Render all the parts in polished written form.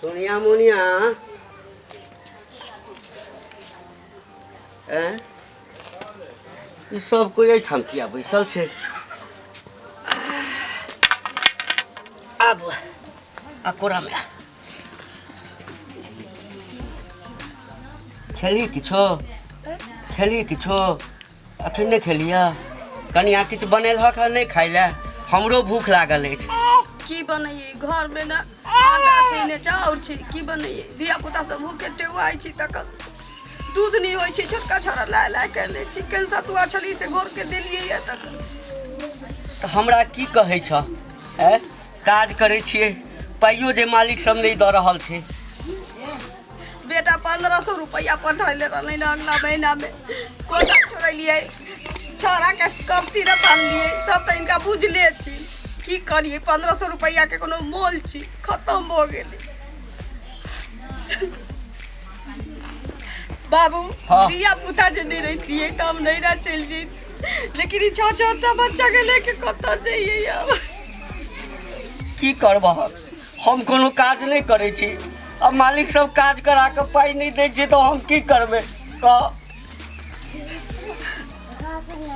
सोनिया मोनिया ऐं? ई सब कोई एहिठाम किया बैसल छै आब आ कोरामे आ। खेली किछो खेली किछो अखन नहि खेलियै कनिया किछु बनेलहक हँ नहि खाइ लए हमरो भूख लागल अछि की बनैयै घरमे ने आटा छै ने चाउर छै की बनैयै धिया पुता सब भूखे टेवाइ छै तखन दूध नहि होइ छै छोटका छोड़ा लाय लाय के लै छी केन सतुआ छली से घोर के देलियै या तखन तऽ हमरा की कहै छह आँय काज करै छियै पाइयो जे मालिक सब नहि दऽ रहल छै बेटा 1500 रुपैआ पठैले रहलै ने अगला महीनामे कोटा छोड़लियै छोड़ाके कफ सिरप आनलियै सब तऽ इनका बुझले छी की करियै 1500 रुपैआके कोनो मोल छी खतम भऽ गेलै बाबू हाँ। धिया पुता जे नहि रहितियै तऽ हम नैरा चलि जैती लेकिन ई छओ छओ टा बच्चाके लेके कतऽ जइयै आब की करबह हम कोनो काज नहि करै छी अब मालिक सब काज करा कऽ पाइ नहि दै छै तऽ हम की करबै कह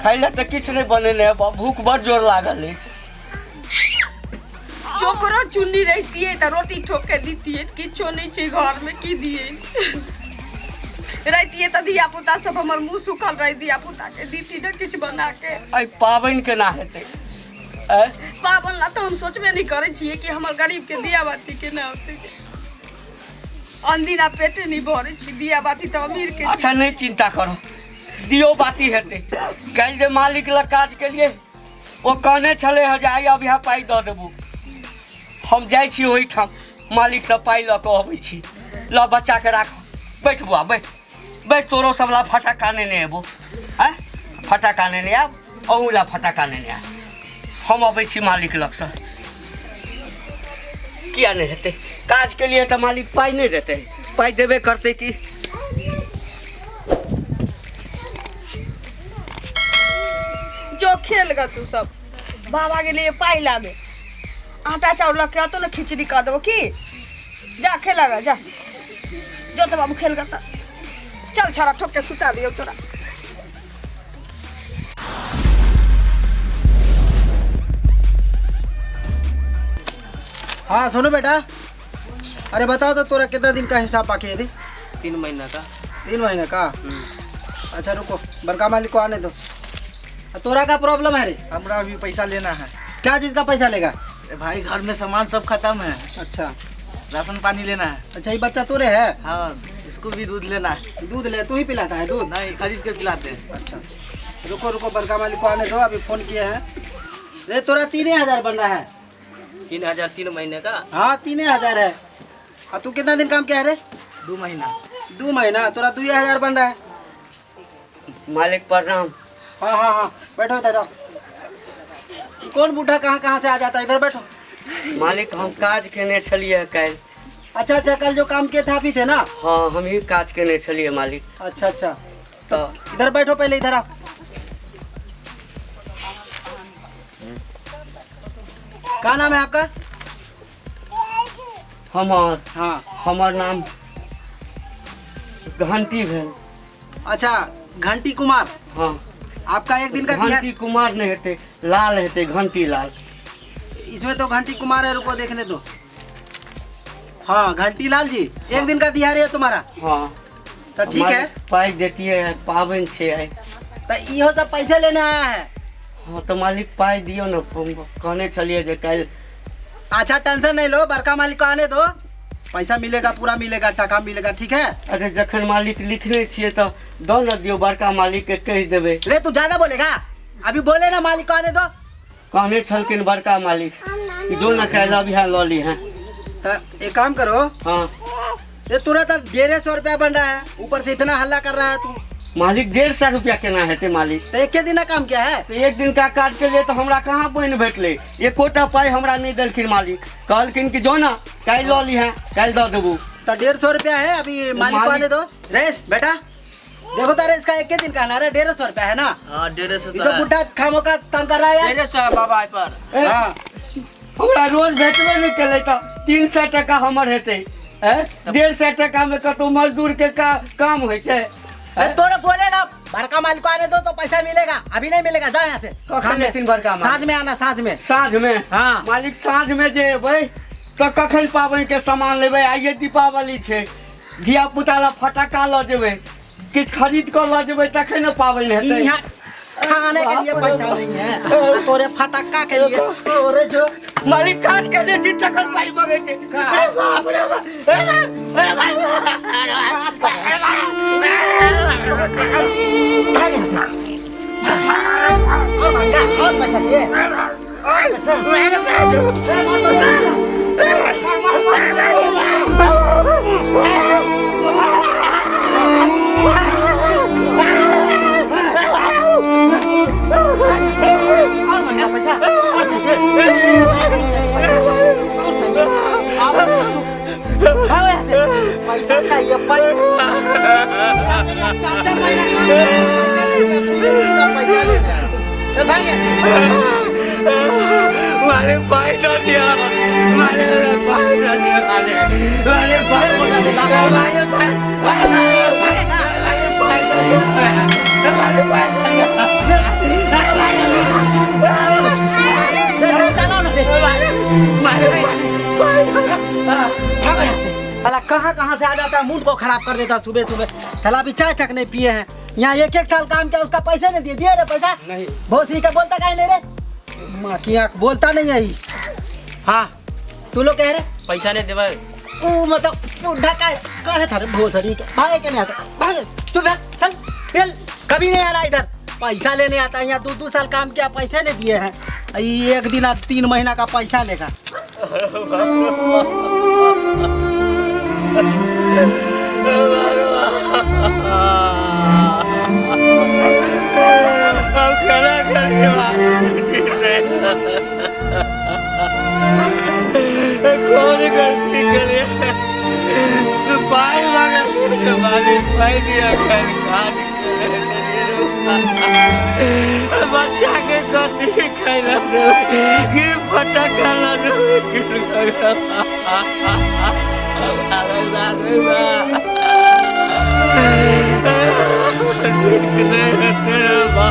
खाइ लए तऽ किछु नहि बनेने हेबह भूख बड़ जोर लागल अछि चोकरो चुन्नी रहितियै तऽ रोटी ठोक के दितियै किछो नहि छै घरमे की दियै रहितियै तऽ धिया पुता सब हमर मुँह सुखल रहै धिया पुता के दिती ने किछु बना के एहि पाबनि केना हेतै आँय? पाबनि ला तऽ हम सोचबे नहि करै छियै कि हमर गरीबके दिया बाती केना होतै अनदिना पेटे नहि भरै छै दिया बाती तऽ अमीरके छै। अच्छा नहि चिंता करो दियो बाती हेतै काल्हि जे मालिक लग काज केलियै ओ कहने छलै हँ जे आइ अब यहाँ पाइ दऽ देबू हम जाइ छी ओहिठाम मालिकसँ पाइ लऽ कऽ अबै छी लऽ बच्चाके राख बैठ बौआ बैठ बैठ तोरो सब ला फटाका नेने एबो आँय फटाका नेने आयब अहूँ ला फटाका नेने आयब हम अबै छी मालिक लगसँ किया नहि हेतै काज के लिए तऽ मालिक पाइ नहि देतै पाइ देबे करतै की जो खेल गा तू सब बाबा गेलिए पाइ लाबे आटा चाउर लऽ के अतो ने खिचड़ी कऽ देबो की जा खेला गा जा जो तो बाबू खेल गा तऽ चल छोरा ठोक के सुता दियौ तोरा हाँ सुनो बेटा अरे बताओ तो तोरा कितना दिन का हिसाब बाकी है रे 3 महीना का 3 महीने का अच्छा रुको बड़का मालिक को आने दो तोरा का प्रॉब्लम है रे हमरा अभी पैसा लेना है क्या चीज का पैसा लेगा अरे भाई घर में सामान सब खत्म है अच्छा राशन पानी लेना है अच्छा ये बच्चा तोरे है हाँ इसको भी दूध लेना है दूध ले तू ही पिलाता है दूध नहीं खरीद के पिलाते हैं अच्छा रुको रुको बड़का मालिक को आने दो अभी फोन किए हैं रे तोरा 3000 बन रहा है 3000 3 महीने का हाँ 3000 है और तू कितना दिन काम किया है रे 2 महीना 2 महीना तोरा 2000 बन रहा है मालिक प्रणाम हाँ हाँ हाँ बैठो इधर आओ कौन बूढ़ा कहाँ कहाँ से आ जाता है इधर बैठो मालिक हम काज केने छलियै काल्हि अच्छा अच्छा कल जो काम किए थे आप ही थे ना हाँ हम ही काज केने छलियै मालिक अच्छा अच्छा तऽ इधर बैठो पहले इधर आओ क्या नाम है आपका हमर हाँ हमर नाम घंटी भेल अच्छा घंटी कुमार हाँ आपका एक दिन का दिया घंटी कुमार नहीं हेतै लाल हेतै घंटी लाल इसमें तो घंटी कुमार है रुको देखने दो हाँ घंटी लाल जी एक दिन का दिहाड़ी है तुम्हारा हाँ तो ठीक है पाइ देतियै पाबनि छै आइ तो इहो सब पैसे लेने आया है हाँ तऽ मालिक पाइ दियौ ने कहने छलियै जे काल्हि अच्छा टेंशन नहीं लो बड़का मालिक को आने दो पैसा मिलेगा पूरा मिलेगा टका मिलेगा ठीक है अरे जखन मालिक लिखने छियै तऽ दऽ ने दियौ बड़का मालिकके कहि देबै रे तू ज्यादा बोलेगा अभी बोले ना मालिक को आने दो कहने छलखिन बड़का मालिक कि जो ने काल्हि अभियान लऽ लीहें तो एक काम करो हाँ ये तुरंत 150 रुपया बन रहा है ऊपर से इतना हल्ला कर रहा है तू मालिक 150 रुपया केना हेतै मालिक तो एक दिन काम किया है तऽ एक दिन का काज के लिए तऽ हमरा कहाँ पानि भेटलै एकोटा पाइ हमरा नहि देलखिन मालिक कहलखिन कि जो ने काल्हि लऽ लीहें काल्हि दऽ देबू तो 150 रुपया है अभी मालिक को आने दो रेस बेटा देखो तारे इसका एक दिन का ना रे 150 रुपया है ना हाँ 150 ये तो बुढ़ा खामों का तंग कर रहा है यार 150 है बाबा पर ए, हाँ हमरा रोज भेटबे नहि केलै तऽ 300 टाका हमर हेतै। 150 टाका में कतौ मजदूर के काम होइ छै? अरे तोरे बोले ना, बड़का मालिक को आने दो तो पैसा मिलेगा, अभी नहीं मिलेगा, जा यहाँ से। कखन एथिन बड़का मालिक? साँझ में आना, साँझ में। साँझ में? हाँ। मालिक साँझ में जे एबै तऽ कखन पाबनि के सामान लेबै? आइए दीपावली छै, धिया पुता ला फटाका लऽ जेबै, किछु खरीद कऽ लऽ जेबै तखन ने पाबनि हेतै। यहाँ खाने के लिए पैसा नहीं है, तोरे फटाका के लिए तोरे जो मालिक काज केने छी तखन पाइ मगै छै। अरे बाप रे बाप, अरे बाप, अरे बाप, अरे भाग यहाँ से। और महंगा और पैसा चाहिए, और पैसा। और महंगा पैसा और चाहिए, और चाहिए, और चाहिए। भागो यहाँ से। पैसा चाहिए, पैसा। 4-4 महीना काम किया, पैसा नहीं दिया, तू एक दिन का पैसा ले लिया। चल भाग यहाँ से। मालिक पाइ दऽ दिअ, मालिक पाइ दऽ दिअ, मालिक, मालिक पाइ, मालिक पाइ, भागेगा। मालिक पाइ दऽ दिअ, मालिक पाइ दऽ दिअ। चलाओ ना रे। भागो यहाँ से। साला कहाँ कहाँ से आ जाता है, मूड को खराब कर देता है सुबह सुबह। साला अभी चाय तक नहीं पिए हैं। यहाँ एक एक साल काम किया, उसका पैसे नहीं दिए। दिए रे पैसा? नहीं। भोसड़ी का बोलता काहे नहीं रे? माँ की आँख बोलता नहीं है ये। हाँ तू लोग कह रहे पैसा नहीं देबै। ऊ मतलब बुढ़ा का कहे था रे भोसड़ी के, भागे के नहीं आता, भागे तू, भाग, चल चल, कभी नहीं आना इधर। पैसा लेने आता है यहाँ, 2-2 साल काम किया, पैसे नहीं दिए हैं। ये एक दिन आज 3 महीना का पैसा लेगा। हम केना करियै कौन गलती करियै? पाइ मांगलियै मालिक, पाइ दिअ, काल्हि काज करै बच्चा के कथी खाइ लए देबै? की फटाका लऽ देबै? नीक नहि हेतै रे बा।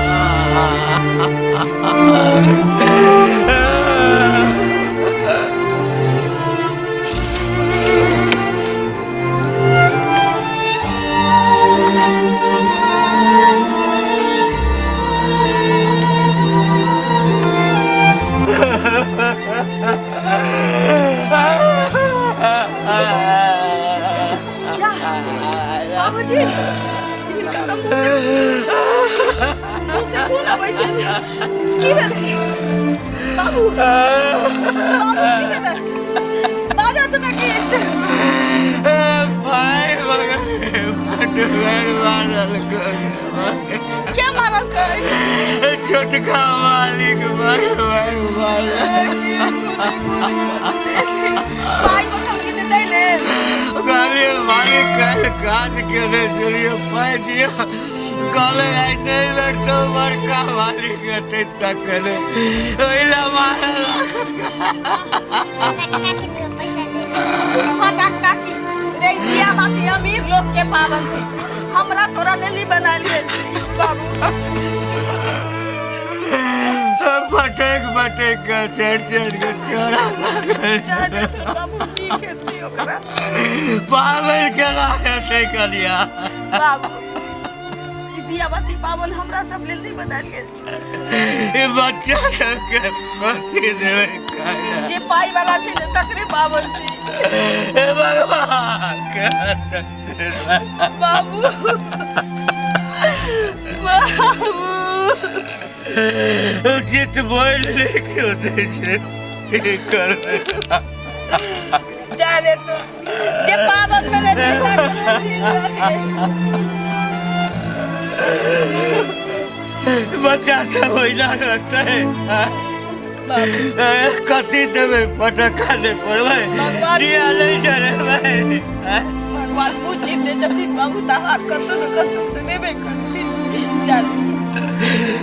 जा बाबूजी, हिनका तऽ मुँह से खून अबै छै। की भेलै बाबू? बाबू की भेलै? बाजत ने किछु। भाइ मारल, के मारलकै? छोटका मालिक मारल। पाइ पठौलकै तऽ दै लेल। कहलियै मालिक काल्हि काज केने छलियै, पाइ दिअ। कहलै आइ नहि भेटतौ, बड़का मालिक हेतै तखने। ओहि लए मारल। फटाका की रे? दिया बाती अमीर लोग के पावन छै, हमरा तोरा लेल नहीं बनायल गेल छै बाबू। फटक फटक के चढ़ चढ़ के चोरा। जा दे तू बाबू, की हेतै ओकरा? पाबनि केना हेतै कनिया? बाबू, ई दिया बाती पावन हमरा सब लेल नहीं बनायल गेल छै। ई बच्चा सबके कथी देबै खाय लए? जे पाइ वाला छै ने तकरे पावन छै। हे भगवान! बाबू, बाबू। उचित बोल नहि केओ दै छै, की करबै? जा रे तू, जे पावन में रहतै तकरे दिन रहतै। बच्चा सब ओहिना रहतै? कथी देबै? पटक्का नहि फोड़बै, दिया नहि जरेबै। भगवान पूछि दै छथिन बाबू, तहार कतौ ने कतौ से देबे करथिन। जा दे।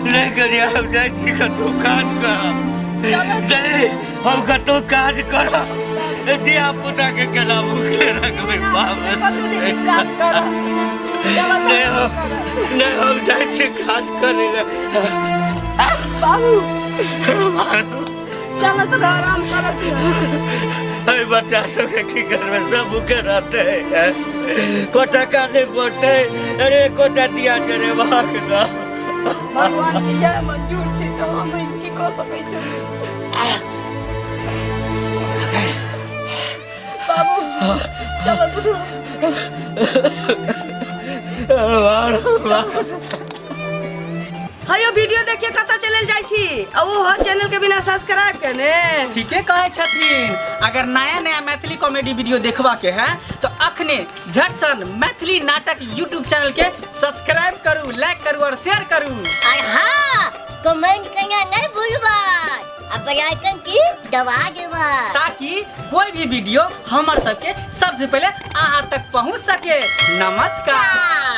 नहि करिया, हम जाइ छी कतहु काज करब। नहीं, हम कतौ काज करब, धिया पुता के केना भूखे रखबै बाप। कतौ दिन काज करब, चलऽ नहीं तऽ हम नहीं, हम जाइ छी काज करै लए। बाबू, चलऽ तऽ आराम करत। अरे बच्चा सबके की करबै? सब भूखे रहते, को टका नहीं पड़ते। अरे एकोटा दिया जरेबाक ना। भगवान के इएह मंजूर छै तऽ हम की कऽ सकै छी? बाबू, चलो दुनू। हयो, वीडियो देखिए कतऽ चलल जाइ छी आ ओ चैनल के बिना सब्सक्राइब केने? ठीके कहै छथिन। अगर नया नया मैथिली कॉमेडी वीडियो देखबा के है तो अखने झटसन मैथिली नाटक यूट्यूब चैनल के सब्सक्राइब करू, लाइक करू और शेयर करू। और हाँ, कमेंट करना नहीं भूलबा आ बेल आइकन की दबा देबा, ताकि कोई भी वीडियो हमर सबके सबसे पहले अहाँ तक पहुँच सके। नमस्कार।